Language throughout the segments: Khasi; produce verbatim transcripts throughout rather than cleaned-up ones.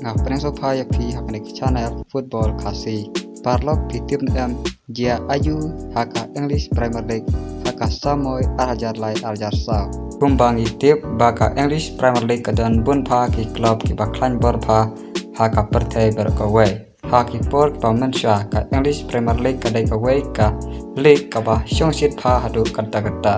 Nga pynshai pha ïa phi ha kane ka channel Football Khasi. Paralok phi tip ne em jia aïu ha ka English Premier League ha ka samoi ar hajar lai ar hajar saw. Kumba ngi tip ba ka English Premier League ka don bun pha ki club kiba khlaiñ bor pha ha ka pyrthei baroh kawei. Ha ki por kiba mynshuwa ka English Premier League ka dei kawei ka league kaba shongshit pha haduh katta katta.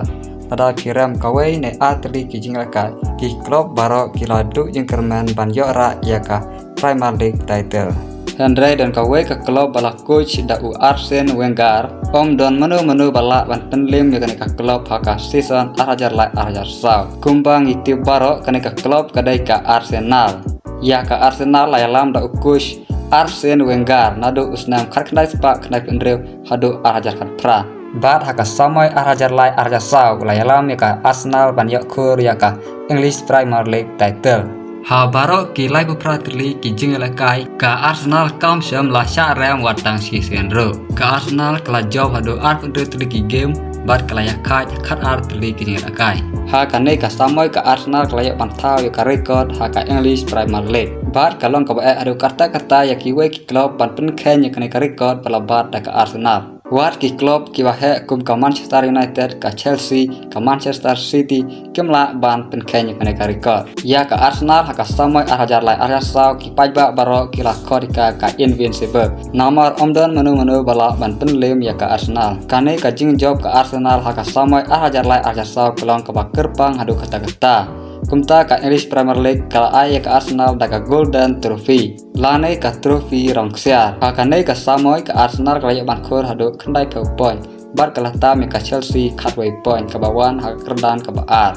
Lada phi rem kawei ne ar tylli ki jingïalehkai, ki club baroh ki la duh jingkyrmen ban ïoh rah ïa ka Premier League title. Hynrei don kawei ka club ba la coach da u Arsene Wenger, ym don mano mano ba lah ban pynliem ïa kane ka club ha ka season ar hajar lai ar hajar saw. Kumba ngi tip baroh kane ka club ka dei ka Arsenal. Ïa ka Arsenal la ïalam da u coach Arsene Wenger naduh u snem khatkhyndai spah khyndaiphew hynriew haduh ar hajar khatphra. Bad ha ka samoi ar hajar lai ar hajar saw la ïalam ïa ka Arsenal ban ïoh khur ïa ka English Premier League title. Ha baroh ki laiphew phra tylli ki jingïalehkai, ka Arsenal kam shym la shah rem wat tang shi sien ruh. Ka Arsenal ka la jop haduh arphew hynriew tylli ki game bad ka la ïakhaid khatar tylli ki jingïalehkai. Ha kane ka samoi ka Arsenal ka la ïoh ban thaw ïa ka record ha ka English Premier League. Bad ka long kaba eh haduh katta katta ïa kiwei ki club ban pynkheiñ ïa kane ka record ba la bat da ka Arsenal. Wat ki club kiba heh kum ka Manchester United, ka Chelsea, ka Manchester City kim lah ban pynkheiñ ïa kane ka record. Ïa ka Arsenal ha ka samoi ar hajar lai ar hajar saw ki paidbah baroh ki la khot ïa ka ka Invincible. Namar ym don mano mano ba lah ban pynliem ïa ka Arsenal. Kane ka jingjop ka Arsenal ha ka samoi ar hajar lai ar hajar saw ka long kaba kyrpang haduh katta katta. Kumta ka English Premier League ka la ai ïa ka Arsenal da ka Golden Trophy lane ka trophy rong ksiar. Ha kane ka samoi ka Arsenal ka la ïoh ban khur haduh khyndaiphew point bad ka la tam ïa ka Chelsea khatwei point kaba wan ha ka kyrdan kaba ar.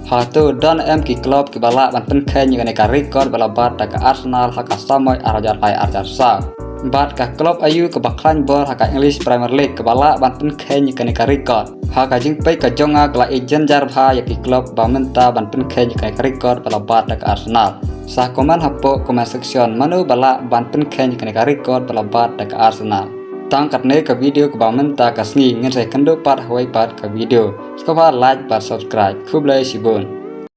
Hato don em ki club kiba lah ban pynkheiñ ïa kane ka record ba la bat da ka Arsenal ha ka samoi ar hajar lai ar hajar saw? Bad ka club aïu kaba khlaiñ bor ha ka English Premier League kaba lah ban pynkheiñ ïa kane ka record? Ha ka jingpeit ka jong nga ka la ïeit jynjar bha ïa ki club ba mynta ban pynkheiñ ïa kane ka record ba la bat da ka Arsenal. Sa comment hapoh comment section mano ba lah ban pynkheiñ ïa kane ka record ba la bat da ka Arsenal. Tang katne ka video kaba mynta ka sngi, ngin sa ïakynduh pat ha kawei pat ka video. Sngewbha like bad subscribe. Khublei shibun.